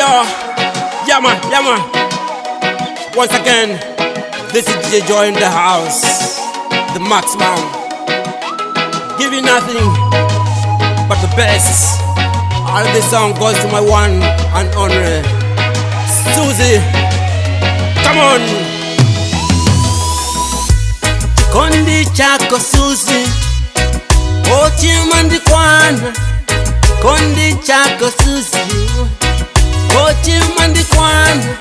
Yo, yeah man, yeah man. Once again, this is DJ Joy in the house, the maximum. Give you nothing but the best. All this song goes to my one and only Susie. Come on. Chikondi chako Susie, ochimandikwana. Chikondi chako Susie, ochimandikwana.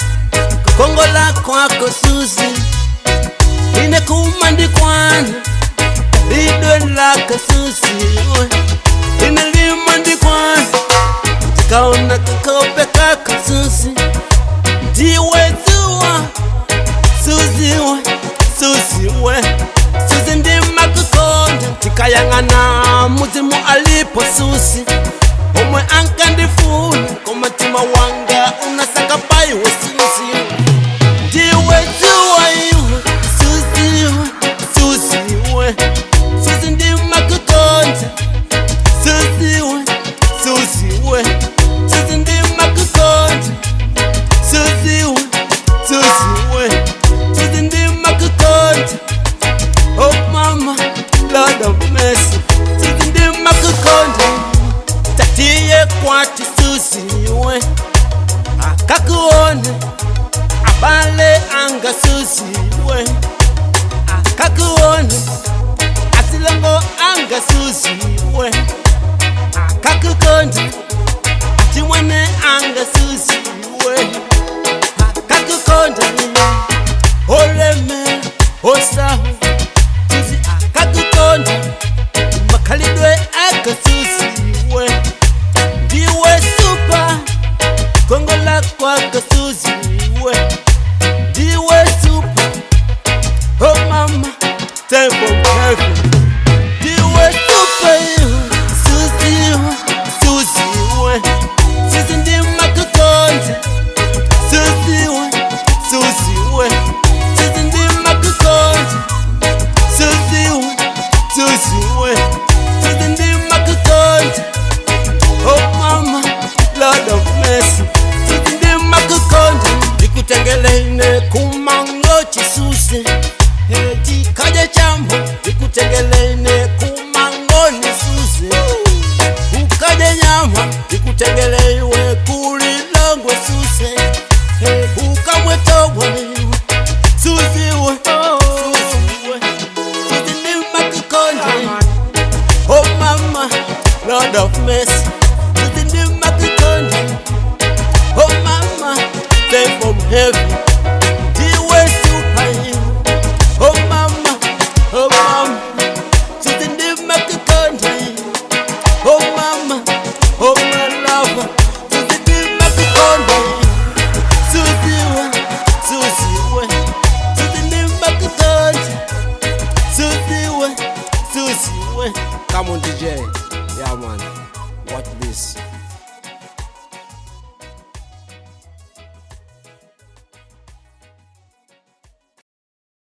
Kukongola kwako Susie, ine kumandikwana. Lidwe lako Susie, ine limandikwana. Tikaona kakope kako Susie, ndiwe zuwa Susie we, Susie we, Susie ndimakukonda. Tikayang'ana muzimu alipo Susie, omwe ankandifuna koma mtima wanga unasaka paiwe Susie. Ndiwe zuwa iwe Susie we, Susie we, Susie ndimakukonda. Susie we, Susie we, Susie ndimakukonda. Susie we, Susie we, Susie ndimakukonda. Oh mama, Lord of mercy, Susie ndimakukonda. Tatiye kwati Susie we, akakuone abale anga Susie we, akakuone asilongo anga Susie we, akakukonda achimwene anga Susie we, akakukonda oleme osahu Susie akakukonda makhalidwe aka Susie we, ndiwe super kongola kwako Susie we, ndiwe super. Oh mama, temple heaven, ndiwe super Susie we, Susie we, Susie ndimakukonda. Susie we, Susie we, Susie ndimakukonda. Susie we, Susie we, Susie ndimakukonda. Oh mama, Lord of mercy, Susie ndimakukonda. Ndikutengelene kumangochi Susie, tikaje chambo. Ndikutengelene kumangoni Susie, ukaje nyama. Ndikutengelewe kulilongwe Susie, ukamwetobwa Susie we, Susie we, Susie ndimakukonda. Oh mama, Lord of mercy, Susie ndimakukonda. Oh mama, sent from heaven, ndiwe super. Oh mama, oh mama, Susie ndimakukonda. Oh mama, oh my lover, Susie ndimakukonda. Susie we, Susie we, Susie ndimakukonda. Susie we, Susie we. Come on DJ. Yeah man, watch this.